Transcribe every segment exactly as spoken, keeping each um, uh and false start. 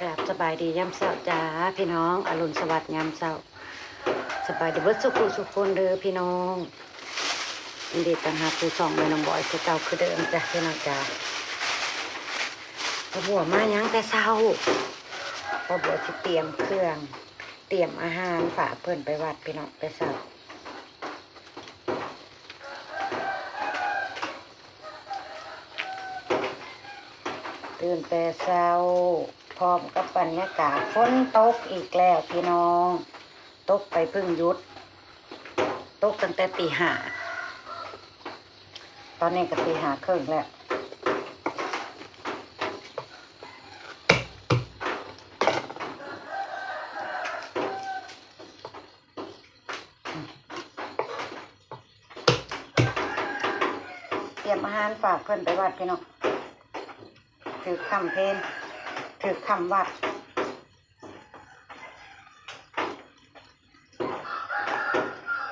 ครับ สบายดียามเช้าจ้าพี่น้อง อรุณสวัสดิ์ยามเช้า สบายดีเบิดสุขุสุขคนเด้อพี่น้อง ยินดีต้อนรับสู่ช่องแม่น้องบอยคือเก่าคือเดิมจ้ะพี่น้องจ้า ป้าบัวมาหยังแต่เช้า ป้าบัวสิเตรียมเครื่อง เตรียมอาหารฝากเพิ่นไปวัดพี่น้องแต่เช้า ตื่นแต่เช้า พร้อมกับบรรยากาศฝนตกอีกแล้วพี่น้อง ตกไปเพิ่งหยุด ตกตั้งแต่ตีห้า ตอนนี้ก็ตีห้าครึ่งแล้ว เตรียมอาหารฝากเพิ่นไปวัดพี่น้อง ถือค่ำเพล ถือค่ำวัด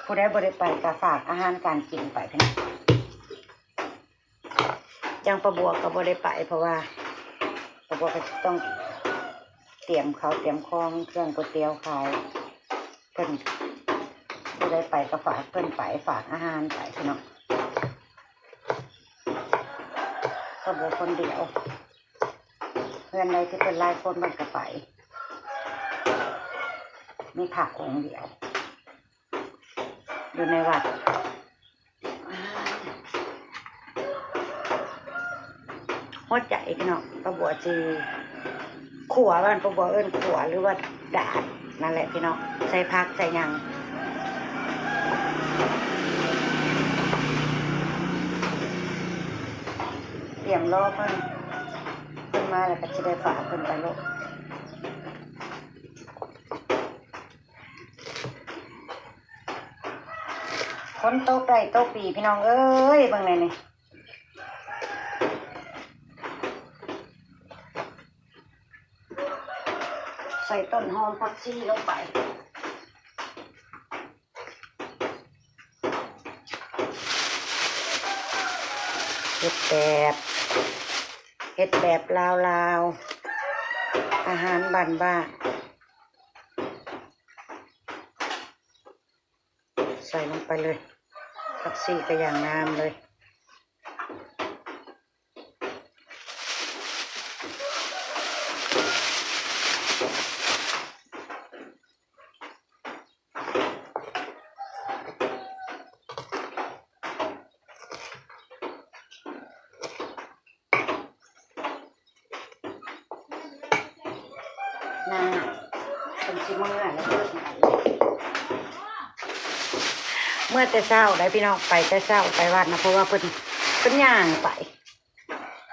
ผู้ใดบ่ได้ไปก็ฝากอาหารการกินไปพี่น้อง อย่างป้าบัวก็บ่ได้ไป เพราะว่าป้าบัวก็ต้องเตรียมข้าวเตรียมของเครื่องก๋วยเตี๋ยวขาย เพิ่นบ่ได้ไปก็ฝากเพิ่นไป ฝากอาหารไปพี่น้อง ป้าบัวคนเดียว เฮือนใดที่เพิ่นหลายคนมันก็ไป มีพระองค์เดียว อยู่ในวัด หัวใจพี่น้อง ป้าบัวสิขั่ว บ้านป้าบัวเอิ้นขั่วหรือว่าดาด นั่นแหละพี่น้อง ใส่ผักใส่หยัง เตรียมรอเพิ่น เพิ่นมาแล้วก็สิได้ฝากเพิ่นไปโลด ฝนตกได้ตกดีพี่น้องเอ้ย เบิ่งแหน่นี่ ใส่ต้นหอมผักชีลงไป เฮ็ดแบบ เฮ็ดแบบลาวๆ อาหารบ้านๆ ใส่ลงไปเลย ผักชีก็อย่างงามเลย น่ะ เพิ่นสิเมือแล้วเพิ่น เมือแต่เช้าได้พี่น้อง ไปแต่เช้าไปวัดนะ เพราะว่าเพิ่น เพิ่นย่างไป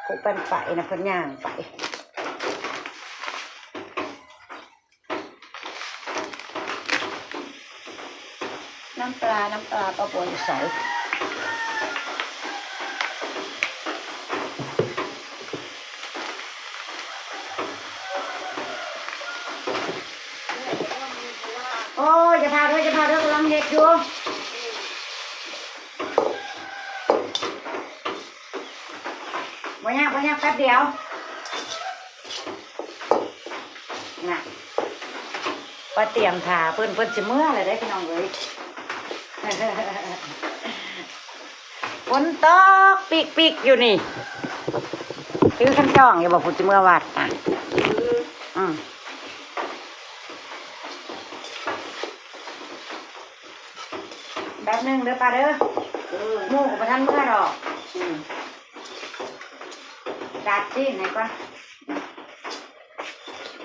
ผู้เพิ่นไปนะ เพิ่นย่างไป น้ำปลา น้ำปลาป้าบัวอยู่ไส โอ้ย อย่าพาเด้อ อย่าพาเด้อ กำลังเฮ็ดอยู่ บ่ยาก บ่ยาก แป๊บเดียว น่ะ ป้าเตรียมถ่าเพิ่น เพิ่นสิเมือแล้วเด้อพี่น้องเอ้ย ฝนตกปิ๊กๆ อยู่นี่ ถือคันจ้องอยู่บ่ ผู้สิเมือวัดน่ะ อืม แป๊บหนึ่งเด้อป้าเด้อ เออ หมู่ก็บ่ทันเมือดอก อืม จัดสิให้ก่อน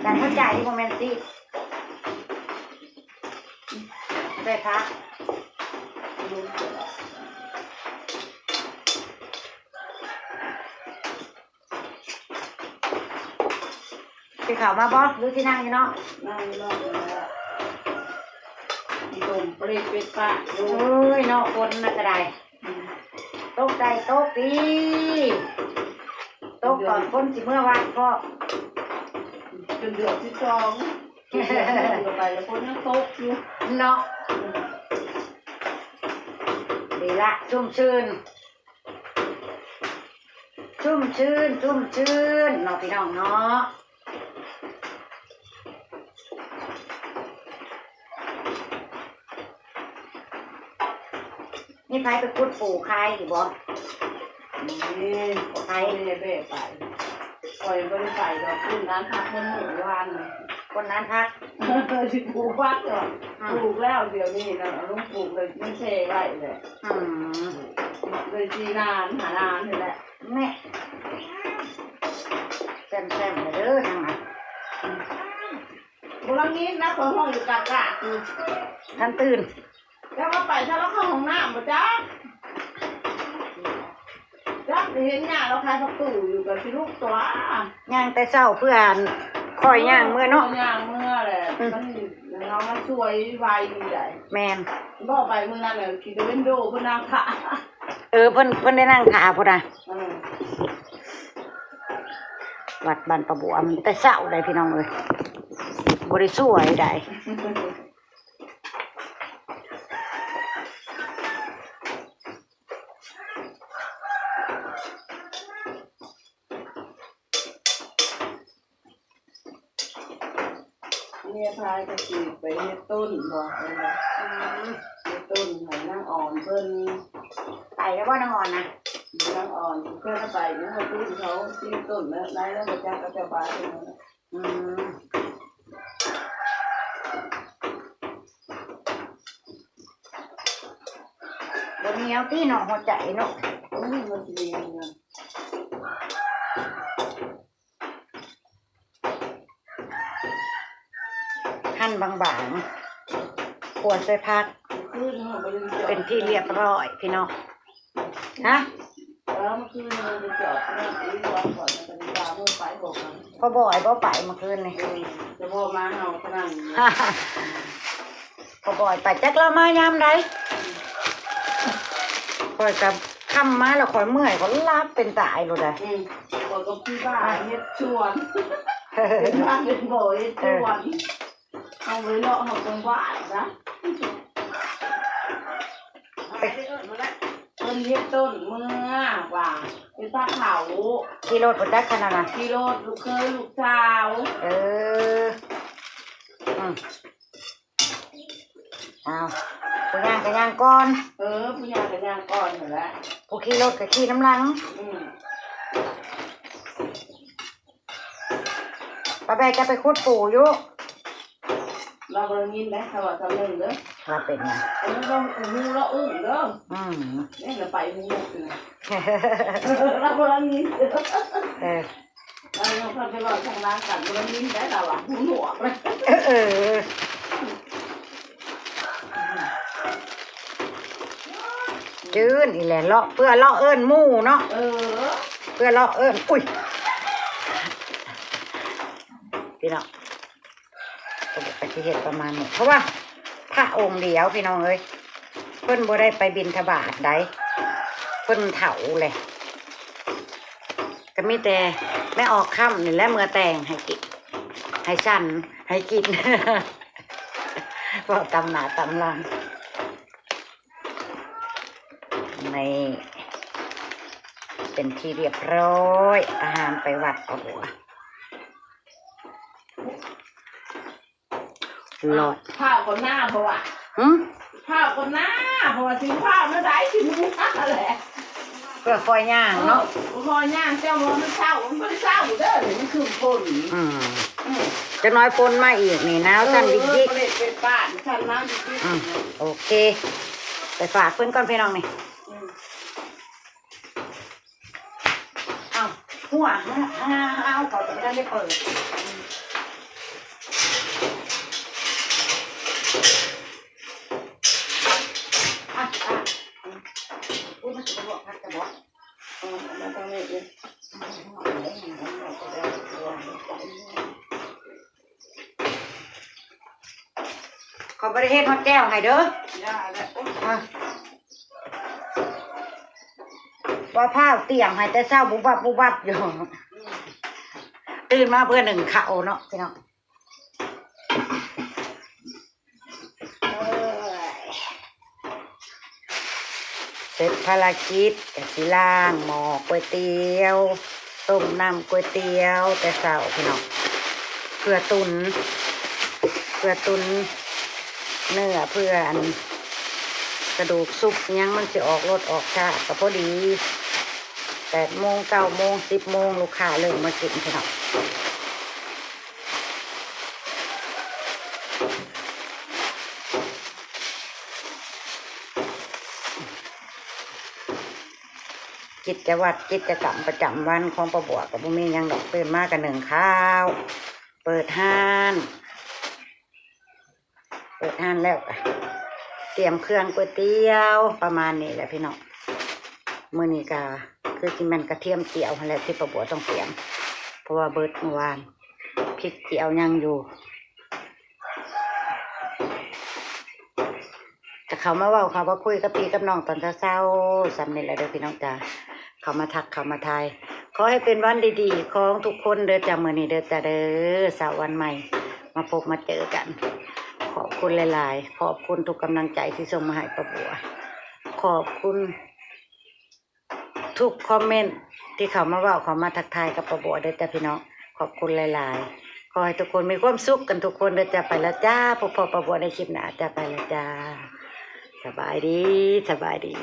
จัดหัวใจที่บ่แม่นสิ ใส่ผัก สิเข้ามาบ่ หรือสินั่งอยู่เนาะ นั่งอยู่นอกนี่แหละ อีตุ่มปรีดปิดปากอยู่ เอ้ยเนาะ ฝนน่ะก็ได้ อืม ตกได้ตกดี ตกก่อนคนสิเมือวัดพร้อม เป็นเดือนที่สอง เดือนหนึ่งก็ไปแล้วฝนยังตกอยู่ เนาะ อืม ดีละ ชุ่มชื่น ชุ่มชื่น ชุ่มชื่น เนาะพี่น้องเนาะ มีไผไปขุดปูขายอยู่บ่? นี่ ไผ ไม่ได้แบกไป ข่อยบ่ได้ไปดอก คนนั้นพักเมื่อวานนี่ คนนั้นพัก สิปลูกผักเหรอ? อืม ปลูกแล้วเดี๋ยวนี้นะ ลุงปลูกเลย มันแช่ไว้เลย อืม เลยสี่นาน ห้านานนี่แหละ แม่ แซมๆ เด้อ ทางนั้น อืม บ่ละงินนะ ข้อยฮ้องอยู่กากๆ อยู่ ทันตื่น แล้วก็ไป ถ้าเราเข้าห้องน้ำบ่จ๊ะ จ๊ะ เห็นย่าเราขายผักตู้อยู่กับสิลูกตัว ย่างแต่เช้าเพื่อน ข่อยย่างเมื่อเนาะ ย่างเมื่อแหละ อืม มัน เรามาช่วยไวอยู่ได้ แม่น บ่ไปมื้อนั้นน่ะ ขี่ตะเวนโด เพิ่นนั่งถ่า เออ เพิ่น เพิ่นได้นั่งถ่าพุ้นน่ะ เออ วัดบ้านป้าบัวมันแต่เช้าได้พี่น้องเอ้ย บ่ได้ช่วยได้ เมียพายก็สิไปเฮ็ดต้นบ่ อืม เฮ็ดต้นให้นางอ่อนเพิ่น ไปแล้วบ่นางอ่อนน่ะ นางอ่อนเพิ่นไปนำเพิ่นเขาสิต้นแล้ว นายแล้วบ่จักเขาเจ้าบ้านเพิ่น อืม บ่เหนียวติเนาะ หัวใจเนาะ อืม มันสิเหนียวนะ หั่นบางๆ คั่วใส่ผัก คืนเฮาบ่ได้จอด เป็นที่เรียบร้อยพี่น้อง ฮะ แล้วเมื่อคืนเราไปจอดที่นั่นเอง วันก่อนนะ แต่เวลาเมื่อไปบอกกัน พ่อบอยบ่ไปเมื่อคืนนี่ เออ จะพ่อมาเฮาเท่านั้น พ่อบอยไปจักลาวมายามใด ข่อยก็ค่ำมาแล้วข่อยเมื่อย ข่อยหลับเป็นตายโลดได้ อืม ข่อยก็คือบ้าเฮ็ดสวน เป็นบ้าเป็นบ่อเฮ็ดสวน เอาไว้เลาะเอาตรงบ้านนะ ไปเอิ้นมาละ เพิ่นเฮ็ดต้นเมื่อว่า เป็นปลาเขา ขี่รถบ่จักคันนั้นน่ะ ขี่รถลูกเขยลูกสาว เออ อืม อ้าว ผู้ย่างก็ย่างก่อน เออ ผู้ย่างก็ย่างก่อนนั่นแหละ ผู้ขี่รถก็ขี่นำหลัง อืม ป้าแบกจะไปขุดปูอยู่ เราบ่ได้ยินนะ เขาว่าทำเรื่องเด้อ ว่าเป็นหยัง อันนั้นเราหูเราอึ้งเด้อ อืม นี่เราไปหูอยู่นะ เราบ่ได้ยินเด้อ เออ เรายังพันไปบอกทางร้านกัน บ่ได้ยินได้เราอะ หูหนวกเลย เออ เออ จื้นอีแหละ เลาะ เพื่อเลาะเอิ้นหมู่เนาะ เออ เพื่อเลาะเอิ้น อุ้ย พี่น้อง เพิ่นก็สิเฮ็ดประมาณนี้ เพราะว่าพระองค์เดียวพี่น้องเอ้ย เพิ่นบ่ได้ไปบิณฑบาตใด เพิ่นเฒ่าเลย ก็มีแต่แม่ออกค่ำนี่แหละเมือแต่งให้กิน ให้สั่น ให้กิน เว้าตามหน้าตามหลัง นี่ เป็นที่เรียบร้อย อาหารไปวัดเอาหัว หลอด ข้าวก็หน้าเพราะว่า หึ ข้าวก็หน้าเพราะว่าสิข้าวไม่ได้สิมึงหน้าแหละ เพื่อคอยย่างเนาะ เออ คอยย่างเจ้าว่ามันเศร้า มันบ่ได้เศร้าเด้อ นี่มันคือฝน อืม อืม จักหน่อยฝนมาอีกนี่ หนาวสั่นยิกยิก เออ เมล็ดเป็นป่านสั่นน้ำยิกยิก อืม โอเค ไปฝากเพิ่นก่อนพี่น้องนี่ อืม เอ้า หัว หัว หัว เอาเขาจะไม่ได้เปิด อ่ะ อ่ะ อืม อุ้ย มันจะบอก มันจะบอก อืม มันต้องมีอีก เขาบ่ได้เฮ็ดฮอดแก้วให้เด้อ อย่าแหละ อ่ะ ว่าพาเตียงให้แต่เช้าบุบบับบุบบับอยู่ ตื่นมาเพื่อหนึ่งข้าวเนาะพี่น้อง เอ้ย เสร็จภารกิจก็สิล้างหม้อก๋วยเตี๋ยว ต้มน้ำก๋วยเตี๋ยวแต่เช้าพี่น้อง เพื่อตุน เพื่อตุนเนื้อ เพื่ออัน กระดูกสุกหยังมันสิออกรสออกชาติ ก็พอดี แปดโมง เก้าโมง สิบโมง ลูกค้าเริ่มมากินพี่น้อง กิจวัตรกิจกรรมประจำวันของป้าบัวก็บ่มีหยังดอก ตื่นมาก็นึ่งข้าว เปิดร้าน เปิดร้านแล้วก็เตรียมเครื่องก๋วยเตี๋ยวประมาณนี้แหละพี่น้อง มื้อนี้ก็คือสิแม่นกระเทียมเจียวหั้นแหละที่ป้าบัวต้องเตรียม เพราะว่าเบิดเมื่อวาน พริกเจียวยังอยู่ จะเข้ามาเว้าเข้ามาคุยกับพี่กับน้องตอนเช้าๆ ส่ำนี้แหละเด้อพี่น้องจ้า เข้ามาทักเข้ามาทาย ขอให้เป็นวันดีๆ ของทุกคนเด้อจ้า มื้อนี้เด้อจ้าเด้อ เช้าวันใหม่ มาพบมาเจอกัน ขอบคุณหลายๆ ขอบคุณทุกกำลังใจที่ส่งมาให้ป้าบัว ขอบคุณทุกคอมเมนต์ที่เข้ามาเว้าเข้ามาทักทายกับป้าบัวเด้อจ้าพี่น้อง ขอบคุณหลายๆ ขอให้ทุกคนมีความสุขกันทุกคนเด้อจ้า ไปแล้วจ้า พบป้าบัวในคลิปหน้าจ้า ไปแล้วจ้า สบายดี สบายดี